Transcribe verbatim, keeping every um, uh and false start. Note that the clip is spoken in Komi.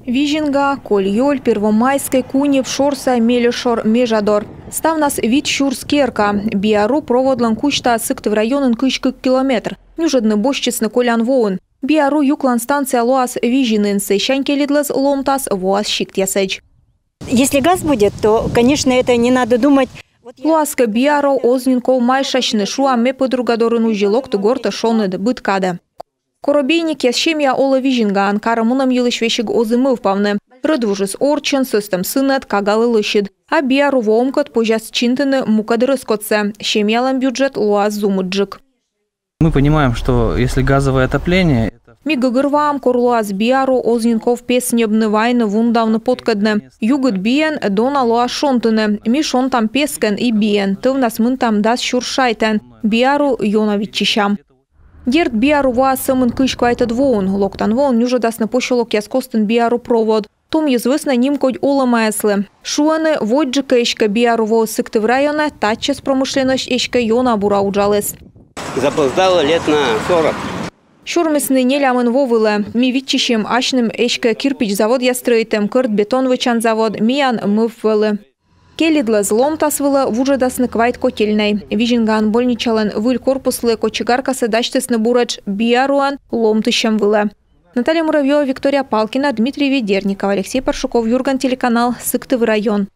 Визинга, Коль-Ёль, Первомайскӧй, Куньыб, Шорса, Мелешор, Межадор. Ставнас вит сюрс керка. Биару проводлӧн кузьта Сыктыв районын кызь кык километр. Нюжӧдны босьтчисны колян воын. Биару юклан станция лоас Визинын, сэсянь Келидлӧз ломтас воас сиктъясӧдз. Если газ будет, то, конечно, это не надо думать. Лоас кӧ биару, оз нин ков майшасьны, шуа ме подруга дорын узьӧ, локты гортӧ, шоныд, быд кадӧ. Коробейникъяс семья олӧ Визингаын, карӧ мунӧм йылысь весиг оз и мӧвпавны. Рӧдвужыс орччӧн, сӧстӧм сынӧд, кагалы лӧсьыд. А биару воӧм кӧд позяс чинтыны мукӧд рӧскодсӧ. Семьялӧн бюджет лоас зумыдджык. Мы понимаем, что если газовое отопление... Ми гӧгӧрвоам, кор лоас биару, оз нин ков пес ньӧбны, вайны, вундавны, поткӧдны. Югыд биӧн дона лоас шонтыны. Ми шонтам пескӧн и биӧн. Тӧвнас мынтам дас сюрс шайтӧн. Биару ёна виччысям. Дерт, биару воас сӧмын кызь квайтӧд воын. Локтан воын нюжӧдасны посёлокъяс костын биару провод. Том йӧз вӧсна нимкодь олӧмаяслы. Шуӧны, водзджык кӧ эськӧ биару воис Сыктыв районӧ, татчӧс промышленность эськӧ ёна бура уджаліс. Запоздало лет на сорок. Сюрмисны нелямын во вылӧ. Ми виччысим асьным эськӧ кирпич заводъяс стрӧитӧм, кӧрт бетон вӧчан завод, миян мӧвп вӧлі. Келидлӧз ломтас вылӧ вуджӧдасны квайт котельнӧй. Визингаын больничалӧн выль корпуслы кочегаркасӧ дасьтісны буретш биаруӧн ломтысьӧм вылӧ. Наталья Муравьева, Виктория Палкина, Дмитрий Ведерников, Алексей Паршуков, «Юрган» телеканал, Сыктыв район.